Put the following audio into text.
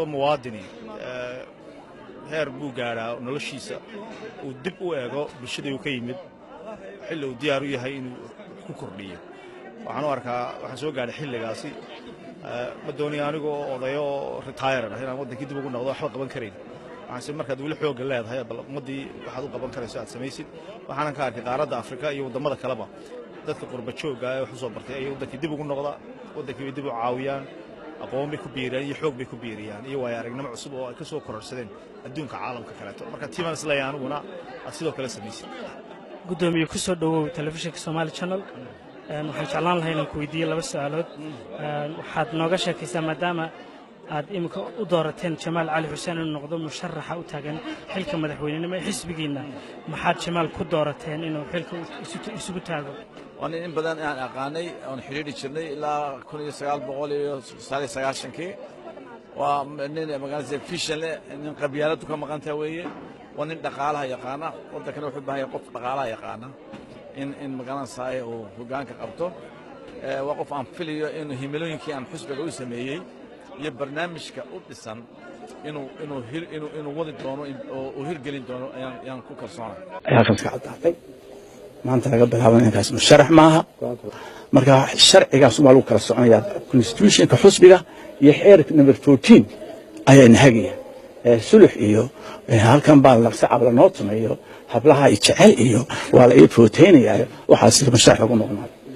Muwaadini heer buu gaadhaa noloshiisa uu dib u eego bulshadii uu ka yimid, xilli uu diyaar u yahay inuu ku kordhiyo. Waxaan u arkaa waxaan soo gaadhay xilligaasi. Ma doonaya anigoo odayo oo retired ah inaan waddankii dib ugu noqdo, waxba qaban karayn. Waxaanse markaad weli xoogga leedahay, bal ummaddii waxaad u qaban karayso aad samaysid. Waxaanan ka arkay qaaradda Afrika iyo waddamada kaleba, dadka qurba joogga ee wax u soo bartay ayay waddankii dib ugu noqda, waddankii bay dib u caawiyaan, aqoon bay ku biiriyaan iyo xoog bay ku biiriyaan iyo waayo aragnimo cusub oo ay ka soo kororsadeen adduunka caalamka kaleeto. Marka tiibaan isleeyahay aniguna aad sidoo kale samaysid. Guddoomiye, ku soo dhowow telefishinka Somali Channel. Waxaan jeclaan lahay inaan ku weydiiye laba su-aalood. Waxaad nooga sheekaysaa, maadaama aad iminka u doorateen Jamaal Cali Xuseen inuu noqdo musharaxa u taagan xilka madaxweynenimo ee xisbigiinna, maxaad Jamaal ku doorateen inuu xilka isugu taago? Waa nin in badan aan aqaanay oon xidhiidhi jirnay ilaa 1999-kii. Waa nin magaalada vision leh, nin qabyaaladu ka maqantaa weeye. Waa nin dhaqaalaha yaqaana. Waddankana wuxuu baahan yahay qof dhaqaalaha yaqaana in magaranaysaay uu hoggaanka qabto. Waa qof aan filayo inuu himilooyinkii aan xusbiga u sameeyey iyo barnaamijka u dhisan inuu wadi doono oo uu hirgelin doono ayaan ku kalsoonahay. Ayaa halkaas ka caddaatay. Maanta laga bilaabo ninkaas musharax maaha. Marka sharcigaas baa lagu kala soconayaa. Constitutionka xusbiga iyo xeerka number 14 ayaa inahagaya. Sulux iyo halkan baa sacab lanoo tumayo, hablaha i jecel iyo waa la ii footeynayaa, waxaas musharax lagu noqonayo.